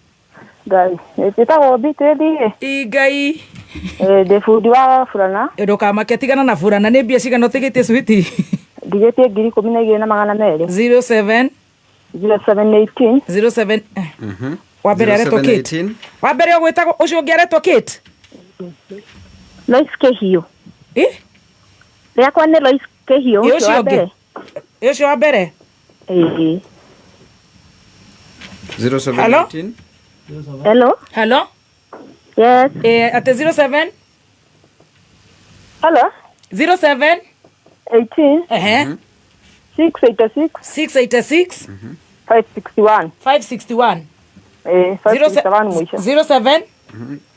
Ngai. Njĩtagwo Beatrice. I Ngai. Ndĩ bundi wa burana. Ndũkamake tigana na burana nĩ mbia cigana ũtigĩtie switi? Ndigĩtie 12,200. 07 0718 07 wa mbere aretwo Kate. 0718. Wa mbere ũgwĩtagwo ũcio ũngĩ aretwo Kate. Lois Kĩhiũ. Eh? Rĩakwa nĩ Lois Kĩhiũ. Ĩ ũcio ũngĩ. Ĩ ũcio wa mbere. Ĩĩ. 0718. Hello. Hello. Yes. Eh, ate 07 Hello. 07 18 ehe 686 686 561. 561. Eh, 561 mwisho. 07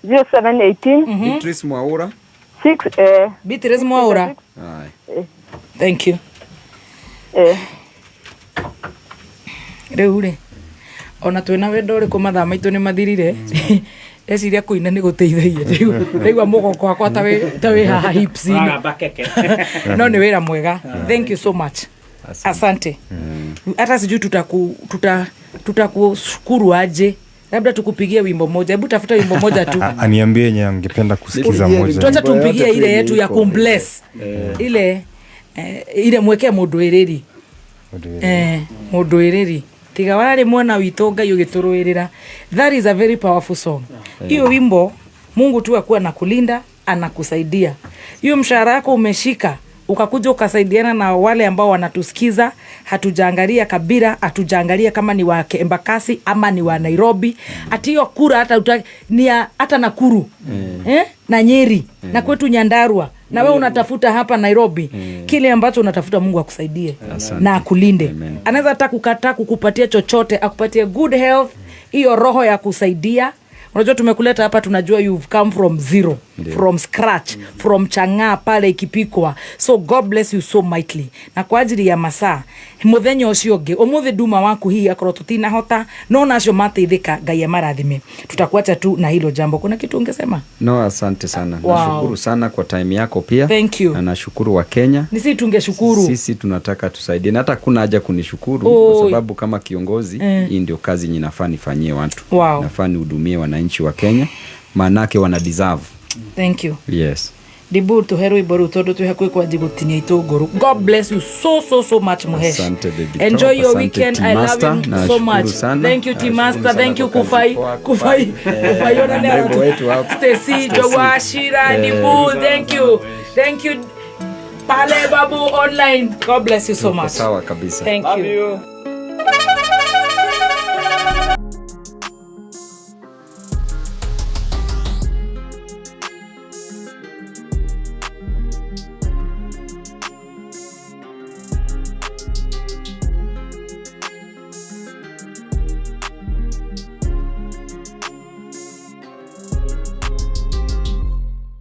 0718 Beatrice Mwaura. Six, eh. Beatrice Mwaura. Thank you. Rĩu rĩ, ona twĩna wendo ũrĩkũ, mathaa maitũ nĩ mathirire. Ndeciria kũina nĩ gũteithagia. Ndaigua mũgongo wakwa ta wĩ haha hips-inĩ. Wagamba keke. No nĩ wĩra mwega. Thank you so much, asante. Hata sijui tutakushukuru aje. Labda tukupigie wimbo moja. Hebu tafuta wimbo moja tu. Aniambie yenye angependa kusikiza moja. Tuacha tumpigie ile yetu ya kumbless, ile ile mweke mundu iriri, mundu iriri tiga warĩ mwena witũ Ngai ũgĩtũrũĩrĩra. That is a very powerful song. Hiyo wimbo, Mungu tu akuwa na kulinda, anakusaidia. Hiyo mshahara yako umeshika, ukakuja ukasaidiana na wale ambao wanatusikiza. Hatujaangalia kabila, hatujaangalia kama ni wa Embakasi ama ni wa Nairobi. Ati hiyo kura hata ni ya, hata Nakuru, eh? Na Nyeri, na kwetu Nyandarua, na wewe unatafuta hapa Nairobi. Kile ambacho unatafuta, Mungu akusaidie. Asante. Na akulinde. Anaweza hata kukataa kukupatia chochote, akupatie good health, hiyo roho ya kusaidia. Unajua tumekuleta hapa, tunajua you've come from zero. From scratch, from chang'aa pale ikipikwa. So God bless you so mightily. Na kwa ajili ya masaa, muthenya ũcio ũngĩ, ũmũthĩ nduma waku hihi akorwo tũtinahota, no nacio mateithĩka, Ngai amarathime. Tutakuacha tu na hilo jambo. Kuna kitu ungesema? No, asante sana. Wow. Nashukuru sana kwa time yako pia. Thank you. Na nashukuru wa Kenya. Ni sisi tungeshukuru. Sisi tunataka tusaidie, na hata kuna haja kunishukuru Oi. kwa sababu kama kiongozi, hii ndio kazi yenye nafaa nifanyie watu. Nafaa nihudumie wananchi wa Kenya, maanake wana deserve. Thank you. Yes. Dibu, tuhe rwimbo rũu tondũ twĩ hakuhĩ kwanji gũtinia itũngũrũ. God bless you so so so much, Muhesh. Asante, baby Enjoy Top. your Asante, weekend. I love T-Master. you so Nashukuru much. sana. Thank you, T Nashukuru Master. sana Thank you, kwa kazi Kufai. poa, Kufai. Kufai ona Na mrembo wetu hapa. Stacy, Jowa, Shira, Dibu, thank you. Thank you. Pale Babu online. God bless you so Tuko much. sawa kabisa. Thank you. You.